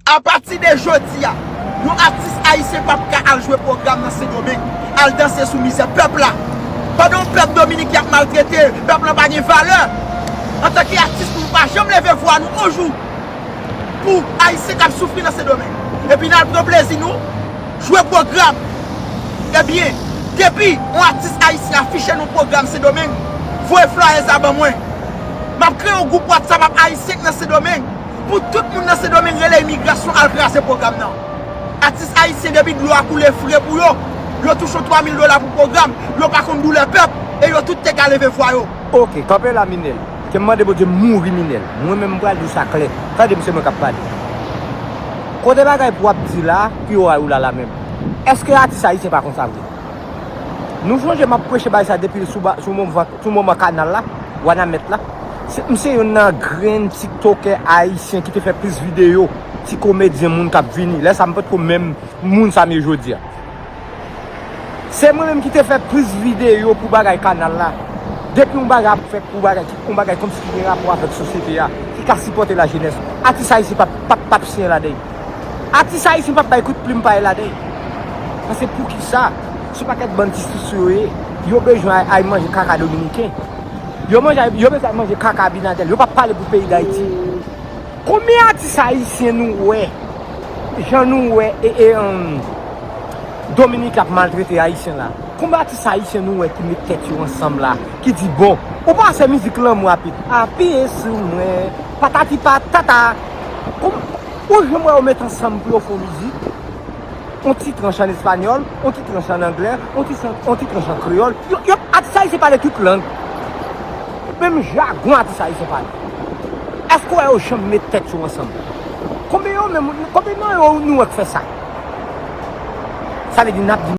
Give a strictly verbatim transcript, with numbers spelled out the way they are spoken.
Apati de jodi a, yon atis ayisyen p ap ka al jwe pwogram nan Sendomeng, al danse sou mizè pèp la. Pandan yon pèp dominiken ap maltrete, pèp lan pa gen valè. Antanke atis, nou pa janm leve vwa nou yon jou pou ayisyen k ap soufri nan Sendomeng. Epi n al pran plezi nou, jwe pwogram. Ebyen, depi yon atis ayisyen afiche nan pwogram Sendomeng, voye flyers la ban mwen. M ap kreye yon gwoup WhatsApp ap ayisyen k nan Sendomeng. Pou tout moun nan Sendomeng rele imigrasyon al kraze pwogram nan. Atis ayisyen depi dlo a koule fre pou yo, yo touche twa mil dola pou pwogram, yo pa konn doulè pèp, e yo tout te ka leve vwa yo. Ok, kanpe la Minel. Ke m mande Bondye m mouri Minel. Mwen menm m pral di w sa klè. Tande m se mwen k ap pale. Kote bagay pou w ap di la, pi w a ou la la menm. Èske atis ayisyen pa konsa vre? Nou sonje m ap preche bay sa depi sou, ba- sou moman, sou moman kanal la, Wanament la. Se- M se youn nan grenn tiktokè ayisyen ki te fè plis videyo, ti komedyen moun k ap vini. Lè sa m potko menm moun sa m ye jodi a. Se mwen menm ki te fè plis videyo pou bagay kanal la. Depi yon bagay ap fèt pou bagay, ki- yon bagay kòmsi ki gen rapò avèk sosyete a, ki ka sipòte lajenès, atis ayisyen p ap, p ap, p ap siyen ladan. Atis ayisyen p ap bay kout plim pa yo ladan. Paske poukisa? Se yon pakèt bann ti sousou yo ye. Yo bezwen al, al manje kaka dominiken. Yo manje, yo bezwen al manje kaka Abinader. Yo p ap pale pou peyi Dayiti. Konbyen atis ayisyen nou wè, jan nou wè e, e, um, Dominik ap maltrete ayisyen la? Konbyen atis ayisyen nou wè ki met tèt yo ansanm la, ki di bon, ou pa se mizik lanmou a pi, apiye sou mwen, patati patata. Konm- ou janm wè yo met ansanm pou yo fè yon mizik? On ti tranch an espanyòl, on ti tranch an anglè, on ti, on ti tranch an kreyòl. Yo, yo, atis ayisyen pale tout lang. Menm jagon atis ayisyen pale. Èske w wè yo janm met tèt yo ansanm? Konbyen yo menm, konbyen nan yo nou wè k fè sa? Sa vle di n ap di